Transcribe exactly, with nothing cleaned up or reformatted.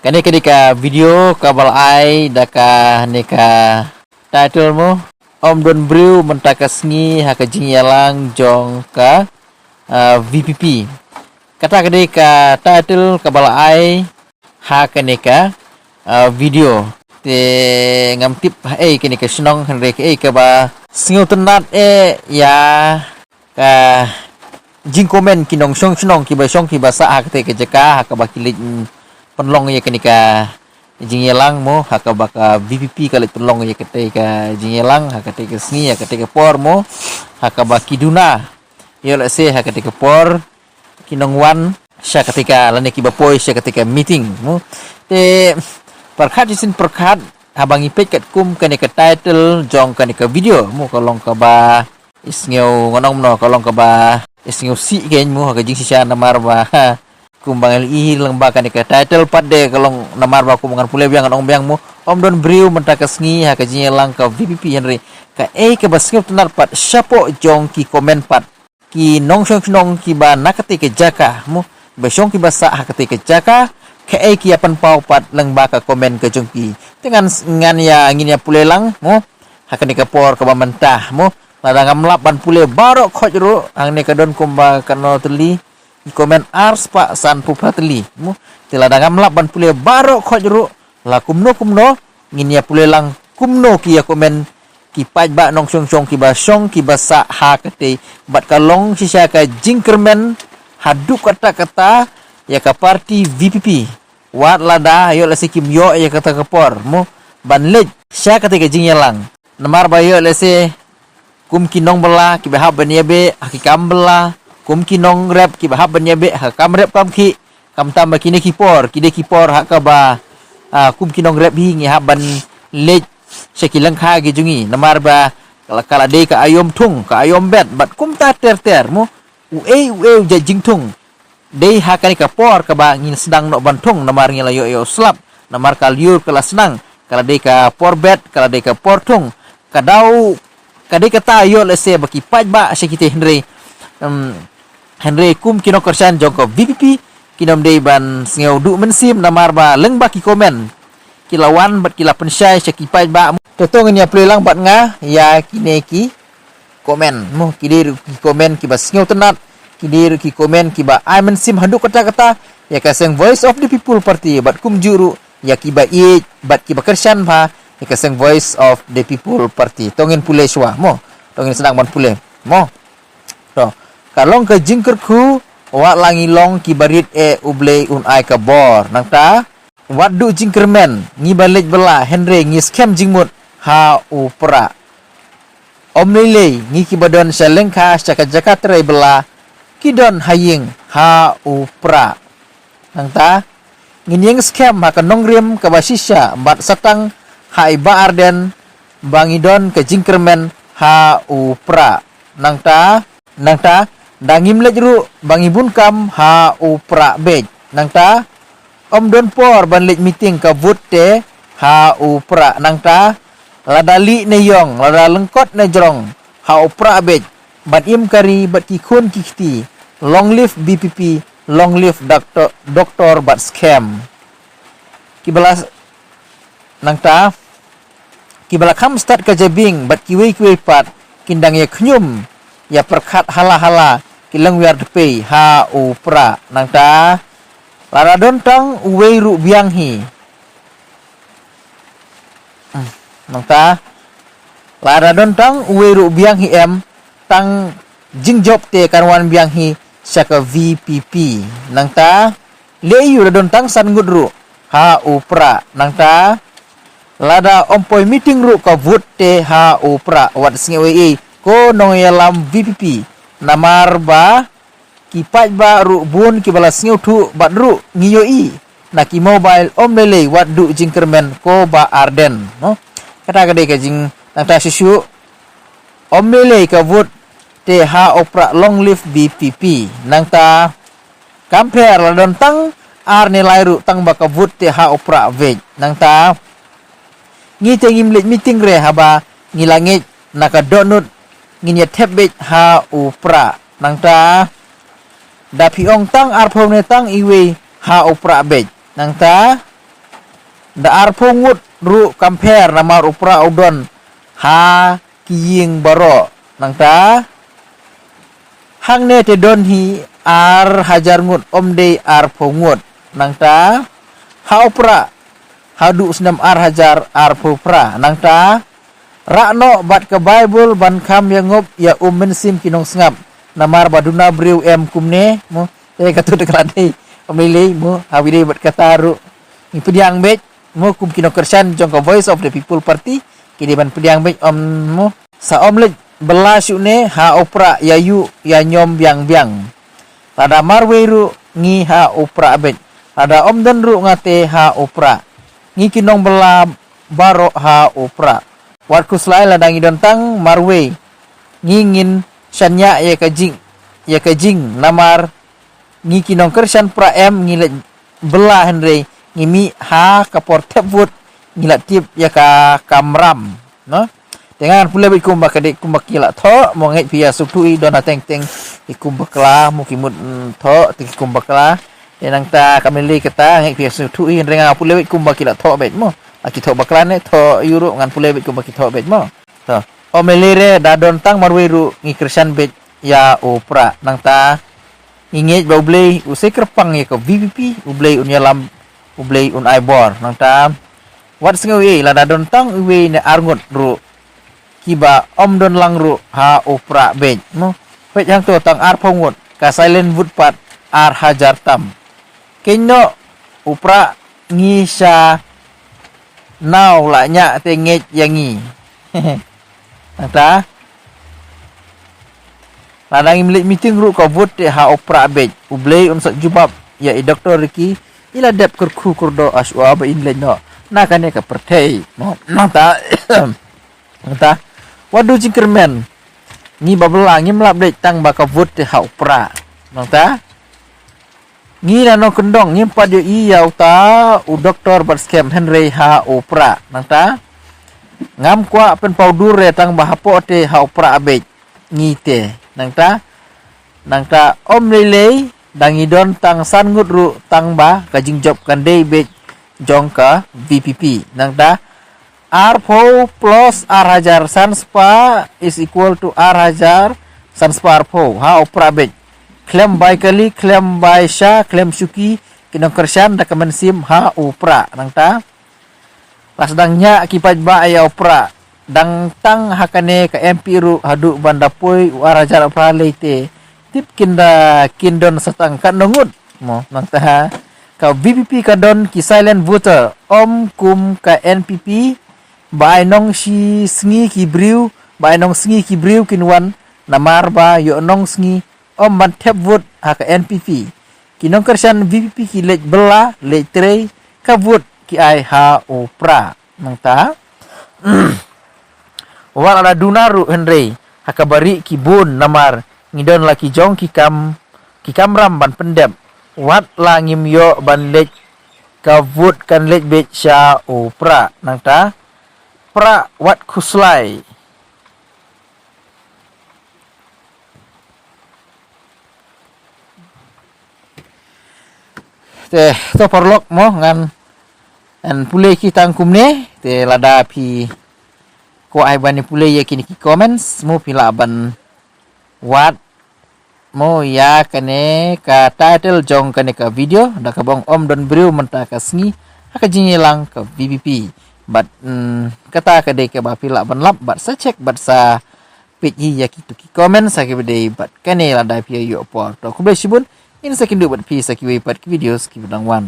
Kane ka dei ka video kaba la ai da kane ka title mo, Ym don briew mynta ka sngi ha ka jingïalang jong ka VPP. Kata ka dei ka title kaba la ai ha kane ka video. Te ngam tip haei kane ka shnong, hynrei kaei kaba sngewtynnat eh ïa ka jingcomment ki nongshong shnong kiba shong kiba sah ha katei ka jaka ha kaba ki leit pynlong ïa kane ka jingïalang mo, ha kaba ka VPP ka leit pynlong ïa katei ka jingïalang ha katei ka sngi, ha katei ka por mo, ha kaba ki duna ïoh lehse ha katei ka por ki nongwan sha katei ka lane kiba poi sha katei ka meeting mo. Te pyrkhat shisien pyrkhat, haba ngi peit katkum kane ka title jong kane ka video mo, ka long kaba isngew ngan ong mo, ka long kaba isngew sih kein mo ha ka jingshisha, namar ba kumba ngi la i lyngba kane ka title pat de ka long, namar ba kumba ngan pule biang ngan ong biang mo, ym don briew mynta ka sngi ha ka jingïalang ka VPP, hynrei kaei kaba sngewtynnat pat, shapoh jong ki comment pat ki nongshong shnong kiba na katei ka jaka mo, ba shong kiba sah ha katei ka jaka, kaei ki ïa pynpaw pat lyngba ka comment ka jong ki. Te ngan, ngan ïa, ngin ïa pule lang mo ha kane ka por kaba mynta mo. Lada ngam lap ban pule baroh khoit ruh, hangne ka don kumba katno tylli ki comment, ar spah sanphew phra tylli mo. Te lada ngam lap ban pule baroh khoit ruh, la kumno kumno ngin ïa pule lang kumno ki ïa comment ki paidbah nongshong shnong kiba shong kiba sah ha katei, bad ka long shisha ka jingkyrmen haduh katta katta ïa ka party VPP. Wat lada ïoh lehse kim ïoh ïa kata ka por mo ban leit sha katei ka jingïalang, namar ba ïoh lehse kum ki nongbylla kiba hap ban ïabeh ha ki kam bylla, kum ki nongrep kiba hap ban ïabeh ha ka kam rep kam khih. Khamtam ba kine ki por ki dei ki por ha kaba, ah, kum ki nongrep hi ngi hap ban leit sha ki lyngkha ki jong ngi, namar ba ka la, ka la dei ka aïom thung, ka aïom bet, bad kumta ter ter mo. Uei uei u jait jingthung dei ha kane ka por kaba ngin sdang noh ban thung, namar ngi la ïoh ïoh slap, namar ka lyiur ka la sdang, ka la dei ka por bet, ka la dei ka por thung. Ka daw ka dei kata ïoh lehse ba ki paidbah sha kitei, hynrei, em, hynrei kum ki nongkyrshan jong ka VPP kin ym dei ban sngew duh mynsiem, namar ba lyngba ki comment ki la wan bad ki la pynshai sha ki paidbah. To to ngin ïa pule lang bad nga ïa kine ki comment mo, ki dei ruh ki comment kiba sngewtynnat, ki dei ruh ki comment kiba ai mynsiem haduh katta katta ïa ka seng Voice of the People Party, bad kumjuh ruh ïa kiba ïeit bad kiba kyrshan bha ïa ka seng Voice of the People Party. To ngin pule shuwa mo, to ngin sdang ban pule mo. To, ka long ka jingkyrkhu, wat la ngi long kiba rit eh, U Blei un ai ka bor. Nangta wat duh jingkyrmen, ngi ba leit bylla, hynrei ngi skhem jingmut ha U Prah. Ym lei lei ngi kiba don sha lyngkha sha ka jaka trei bylla ki don ha ïing ha U Prah. Nangta ngin ïeng skhem ha ka nongrim kaba shisha bad satang ha i Bah Ardent ba ngi don ka jingkyrmen ha U Prah. Nangta, nangta da ngim leit ruh ba ngi bun kam ha U Prah beit. Nangta ym don por ban leit meeting ka vote te ha U Prah. Nangta lada lieh ne ïong, lada lyngkot ne jrong ha U Prah beit, ban im kari bad ki khun ki kti. Long live VPP, long live doctor, doctor bad skhem. Kiba la, nangta kiba la kham stad ka jabieng bad kiwei kiwei pat kin dang ïa khñium ïa pyrkhat hala hala ki longwiar dpei ha U Prah. Nangta lada don tang uwei ruh biang hi. Hmm. Nangta lada don tang uwei ruh biang hi em, tang jingjop te kan wan biang hi sha ka VPP. Nangta lei ïu da don tang san ngut ruh ha U Prah. Nangta lada ym poi meeting ruh ka vote te ha U Prah, wat sngew ei ei ko nongïalam VPP, namar ba ki paidbah ruh bun kiba la sngewthuh bad ruh ngi ïohi na ki mobile. Ym lei lei, wat duh jingkyrmen ko Bah Ardent, no? Kata ka dei ka jing, nangta shuh shuh, ym lei lei ka vote te ha U Prah, long live VPP. Nangta kam pher, la don tang ar ne lai ruh tang ba ka vote te ha U Prah beit. Nangta ngi te ngim leit meeting re haba ngi la ngeit na ka dohnud ngin ïa thep beit ha U Prah. Nangta da phi ong tang arphew ne tang iwei ha U Prah beit. Nangta Da arphew ngut ruh kam pher namar u Prah u don ha ki ïing baroh. Nangta hangne te don hi ar hajar ngut, ym dei arphew ngut. Nangta ha u Prah haduh snem ar hajar arphew phra. Nangta rah noh bad ka Baibl ban kham ïa ngop ïa u Mynsiem ki nongsngap. Namar ba duna briew em kumne mo. Te katto katne ym lei lei mo, ha wi dei bad kata ruh ngi pdiang beit mo, kum ki nongkyrshan jong ka Voice of the People Party ki dei ban pdiang beit, ym mo. Sa ym leit bylla shuh ne ha u Prah, ïa ïuh ïa ñiom biang biang. Lada marwei ruh ngi ha u Prah beit. Lada ym don ruh nga te ha u Prah. Ngi ki nongbylla baroh ha u Prah. Wat khuslai lada ngi don tang marwei. Ngi ngin shaniah ïa ka jing, ïa ka jing namar ngi ki nongkyrshan Prah em ngi leit bylla, hynrei ngi mih ha ka por thep vote ngi la tip ïa ka kamram. No? Te ngan pule beit kumba ka dei, kumba ki la thoh mo, ngeit phi ïa sngewthuh hi, don ha teng teng ki kum bakla mo, ki mut, mm, thoh te ki kum bakla. Te nangta kam lei lei kata, ngeit phi ïa sngewthuh hi, hynrei ngan pule beit kumba ki la thoh beit mo. A ki thoh bakla ne thoh ïu ruh, ngan pule beit kumba ki thoh beit mo. To. Ym lei lei re, da don tang marwei ruh ngi kyrshan beit ïa u Prah. Nangta ngi ngeit ba U Blei u sei kyrpang ïa ka V P P, U Blei un ïalam, U Blei un ai bor. Nangta wat sngew ei, lada don tang iwei ne ar ngut ruh kiba ym don lang ruh ha u Prah beit mo. Peit hangto tang arphew ngut, ka silent vote pat ar hajar tam. Keiñ noh u Prah ngi sha naw la ñiah te ngeit ïa ngi. Nangta lada ngim leit meeting ruh ka vote te ha u Prah beit. U Blei un sa jubab ïa i Doctor Ricky, i la dep kyrkhu kyrdoh ha shuwa ba in leit noh na kane ka pyrthei mo. Nangta, nangta wat duh jingkyrmen, ngi ba bylla ngim lah leit tang ba ka vote te ha u Prah. Nangta ngi na nongkyndong ngim pat ïohi ïa uta u doktor bad skhem, hynrei ha u Prah. Nangta ngam kwah pynpaw dur re tang ba hapoh te ha u Prah beit ngi te. Nangta, nangta ym lei lei da ngi don tang san ngut ruh tang ba ka jingjop kan dei beit jong ka V P P. Nangta arphew plus ar hajar, san spah is equal to ar hajar san spah arphew ha u Prah beit. Khlem bai kali, khlem bai sha, khlem shuki, ki nongkyrshan da ka mynsiem ha u Prah. Nangta la sdang ñiah ki paidbah ïa u Prah. Dang tang ha kane ka M P ruh haduh ban da poi u ar hajar phra lei te tip kin da kin don sa tang katno ngut mo. Nangta ha ka V P P ka don ki silent voter, ym kum ka N P P ba ai nong shi sngi ki briew, ba ai nong sngi ki briew kin wan, namar ba ïoh nong sngi ym ban thep vote ha ka N P P. Ki nongkyrshan V P P ki leit bylla, leit trei, ka vote ki ai ha u Prah. Nangta wat la da duna ruh, hynrei ha kaba rieh ki bun, namar ngi don la ki jong ki kam, ki kamram ban pyndep. Wat la ngim ïoh ban leit, ka vote kan leit beit sha u Prah. Nangta Prah wat khuslai. Te to paralok mo, ngan, ngan pule ki tang kumne. Te lada phi kwah ai ban pule ïa kine ki comments mo, phi lah ban wad mo ïa kane ka title jong kane ka video, da kaba ong ym don briew mynta ka sngi ha ka jingïalang ka V P P. Bad, mm, kata ka dei kaba phi lah ban lap bad sa check bad sa peit hi ïa kitu ki comments ha kiba dei bad kane lada phi ïoh por. To khublei shibun, ngin sa kynduh bad phi sa kiwei pat ki videos kiba dang wan.